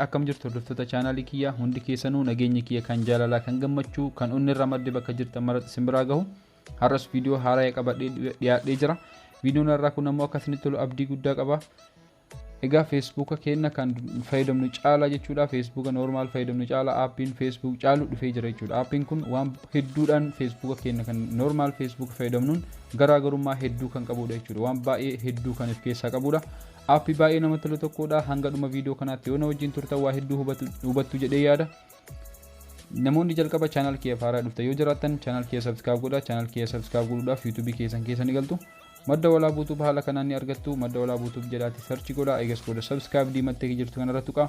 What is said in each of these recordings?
Akkam jirtu, hordoftoota chaanaalii kiyyaa? Hundi keessanuu nageenyi kiyya kan jaalalaa, kan gammachuu, kan onni irraa madde bakka jirtan maratti isin biraa gahu. Har'as viidiyoo haaraa qabadhee dhiyaadhee jira. Viidiyoon har'aa kun ammoo akka isinitti tolu abdii guddaa qaba. Egaa Feesbuuka keenya kan fayyadamnu caalaa jechuudha. Feesbuuka normal fayyadamnu caalaa aappiin Facebook caalu dhufee jira jechuudha. Aappiin kun waan hedduudhaan Feesbuuka keenya kan normal Feesbuuka fayyadamnuun garaagarummaa hedduu kan qabudha jechuudha. Waan baay'ee hedduu kan of keessaa qabudha. Aappii baay'ee namatti tolu tokkodha. Hanga dhuma viidiyoo kanaatti yoo na wajjin turtan waa hedduu hubattu jedhee yaada. Namoonni jalqaba channel kiyya haaraa dhuftan yoo jiraattan, channel kiyya subscribe godhaa. Channel kiyya subscribe godhuudhaaf yuutuubii keessan keessa ni galtu. Madda Walaa Tube haala kanaan ni argattu. Madda Walaa Tube jedhaatti search godhaa. Eegas booda subscribe diimattee jirtu kanarra tuqaa.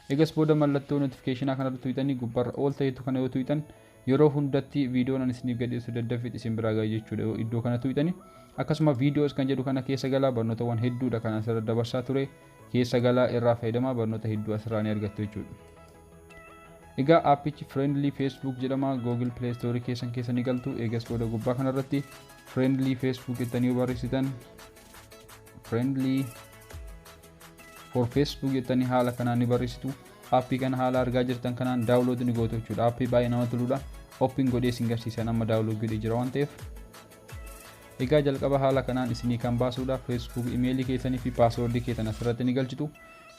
Eegas booda mallattoo notificationaa kanarra tuqxanii gubbaarra ol ta'etu kana yoo tuqxan, yeroo hundatti viidiyoon ani isiniif gadhiisu daddaffiit isin biraa ga'a jechuudha iddoo kana tuqxanii. Akkasuma viidiyoos kan jedhu kana keessa galaa, barnootawwan hedduudha kan asirra dabarsaa ture, keessa galaa irraa fayyadamaa, barnoota hedduu asirraa ni argattu jechuudha. Egaa aappichi Friendly Facebook jedhama. Google Play Store keessan keessa ni galtu. Eegas booda gubbaa kanarratti Friendly Facebook jettanii yoo barreessitan, Friendly for Facebook jettanii haala kanaan ni barreessitu. Aappii kana haala argaa jirtan kanaan download ni gootu jechuudha. Aappii baay'ee namatti toludha. Open godhee isin garsiisan, amma download godhee jira waan ta'eef. Egaa jalqaba haala kanaan isinii kan baasuudha. Facebook imeelii keessanii fi paaswoordii keessan asirratti ni galchitu.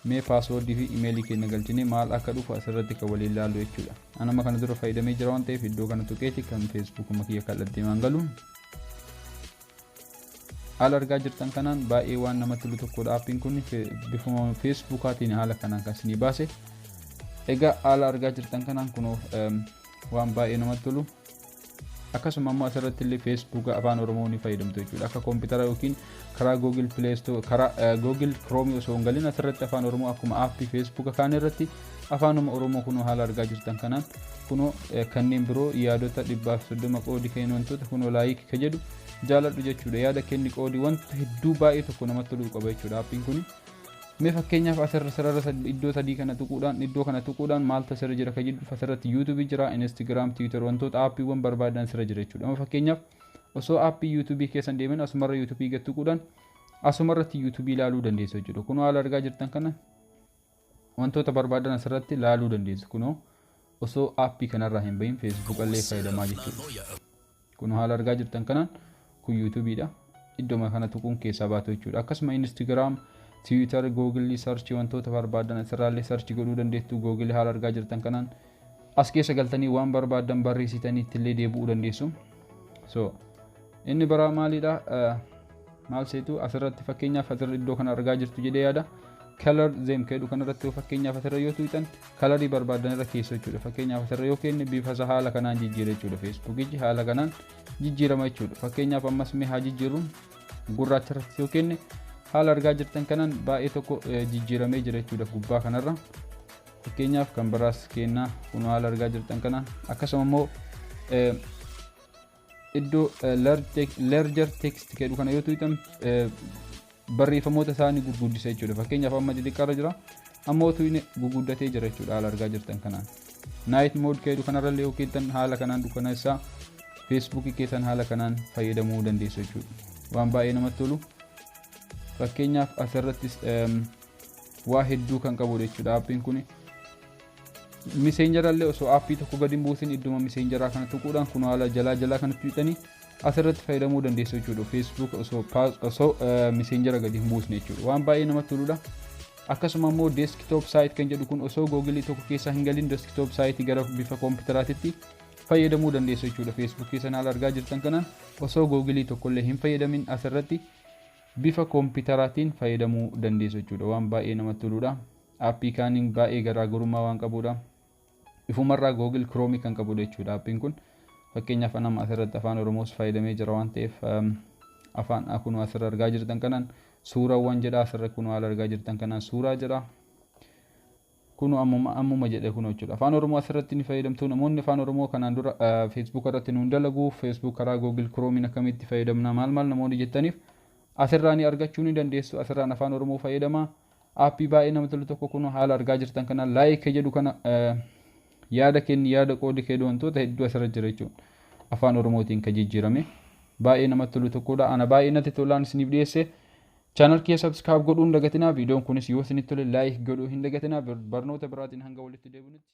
Mee paaswoordii fi imeelii keenya galchine maal akka dhufu asirratti kan waliin ilaallu jechuudha. Anama kana dura fayyadamee jira waan ta'eef, iddoo kana tuqeeti kan Feesbuukuma kiyya kallattii maan galu. Haala argaa jirtan kanaan baay'ee waan namatti tolu tokkodha. Aappiin kun bifuma Feesbuukaatiin haala kanaan kan isinii baase. Egaa haala argaa jirtan kanaan kunoo waan baay'ee namatti tolu. Akkasuma immoo asirratti illee Feesbuuka Afaan Oromoo ni fayyadamtu jechuudha. Akka koompitara yookiin karaa Google Play Store, karaa Google Chrome osoo hin galin, asirratti Afaan Oromoo akkuma aappii Feesbuuka kaan irratti Afaanuma Oromoo kunoo haala argaa jirtan kanaan kunoo kanneen biroo yaadota 130 qoodi kennu, wantoota kunoo like ka jedhu jaaladhu jechuudha. Yaada kenni, qoodi, wanta hedduu baay'ee tokko namatti toluu qaba jechuudha aappiin kuni. Mee fakkeenyaaf asirra sarara iddoo sadii kana tuquudhaan, iddoo kana tuquudhaan maaltu asirra jira ka jedhu, asirratti yuutuubii jira, Instagram, Twitter, wantoota aappiiwwan barbaadan asirra jira jechuudha. Amma fakkeenyaaf osoo aappii yuutuubii keessan deeman, asumarra yuutuubii gad tuquudhaan asumarratti yuutuubii ilaaluu dandeessu jechuudha. Kunoo haala argaa jirtan kana wantoota barbaadan asirratti ilaaluu dandeessu. Kunoo osoo aappii kanarraa hin bahin Feesbuuk illee fayyadamaa jechuudha. Kunoo haala argaa jirtan kanaan kun yuutuubiidha. Iddoo kana tuquun keessaa baatu jechuudha. Akkasuma Instagram, Twitter, Google search, wantoota barbaadan asirraallee search godhuu dandeettu. Google haala argaa jirtan kanaan as keessa galtanii waan barbaadan barreessitanii ittillee deebi'uu dandeessu. So inni biraa maalidha? Maal seetu, asirratti fakkeenyaaf asirra iddoo kana argaa jirtu jedhee yaada. Color theme jedhu kanarratti yoo fakkeenyaaf asirra yoo tuqxan, kalarii barbaadan irra keessa jechuudha. Fakkeenyaaf asirra yoo kenne, bifa isaa haala kanaan jijjiira jechuudha. Feesbuukichi haala kanaan jijjiirama jechuudha. Fakkeenyaaf ammas mee haa jijjiiruun, gurraacha irratti yoo kenne, haala argaa jirtan kanaan baay'ee tokko jijjiiramee jira jechuudha gubbaa kanarra. Fakkeenyaaf kan biraas kennaa, kun haala argaa jirtan kanaan. Akkasuma immoo iddoo larger text jedhu kana yoo tuqxan, barreeffamoota isaanii gurguddisa jechuudha. Fakkeenyaaf amma xixiqqaarra jira. Amma otoo inni gurguddatee jira jechuudha haala argaa jirtan kanaan. Night mode jedhu kanarra illee yoo keessan, haala kanaan dukkana isaa Feesbuukii keessan haala kanaan fayyadamuu dandeessu jechuudha. Waan baay'ee namatti tolu. Fakkeenyaaf asirrattis waa hedduu kan qabudha jechuudha aappiin kun. Miseenjara illee osoo aappii tokko gadi hin buusin, idduma miseenjaraa kana tuquudhaan kun haala jalaa jalaa kanatti tuqxanii asirratti fayyadamuu dandeessu jechuudha. Facebook osoo miseenjara gadi hin buusne jechuudha. Waan baay'ee namatti toludha. Akkasuma immoo desktop site kan jedhu kun osoo googilii tokko keessa hin galin desktop site gara bifa koompitaraatitti fayyadamuu dandeessu jechuudha. Facebook keessan haala argaa jirtan kanaan osoo googilii tokkollee hin fayyadamin asirratti bifa koompiteraatiin fayyadamuu dandeessu jechuudha. Waan baay'ee namatti toludha. Aappii kaaniin baay'ee garaagarummaa waan qabudha. Ifumarraa Google Chrome kan qabudha jechuudha aappiin kun. Fakkeenyaaf nama asirratti Afaan Oromoos fayyadamee jira waan ta'eef, afaan kun asirra argaa jirtan kanaan suuraawwan jedha. Asirra kun haala argaa jirtan kanaan suuraa jedha. Kunu ammuma ammuma jedhe kun jechuudha. Afaan Oromoo asirratti ni fayyadamtu. Namoonni Afaan Oromoo kanaan dura Facebook irratti nuun dalagu, Facebook karaa Google Chrome akkamitti fayyadamna, maal maal namoonni jettaniif, asirraa ni argachuu ni dandeessu. Asirraan Afaan Oromoo fayyadama. Aappii baay'ee nama tolu tokko kun haala argaa jirtan kana like jedhu kana, yaada kenni, yaada qoodi kennu, wantoota hedduu asirra jira jechuudha. Afaan Oromootiin kan jijjiirame baay'ee namatti tolu tokkodha. Ana baay'ee natti tolaan isiniif dhiyeesse. Channel kiyya subscribe godhuu hin dagatinaa. Viidiyoon kunis yoo isinitti tole like godhuu hin dagatinaa. Barnoota biraatiin hanga walitti deebinutti.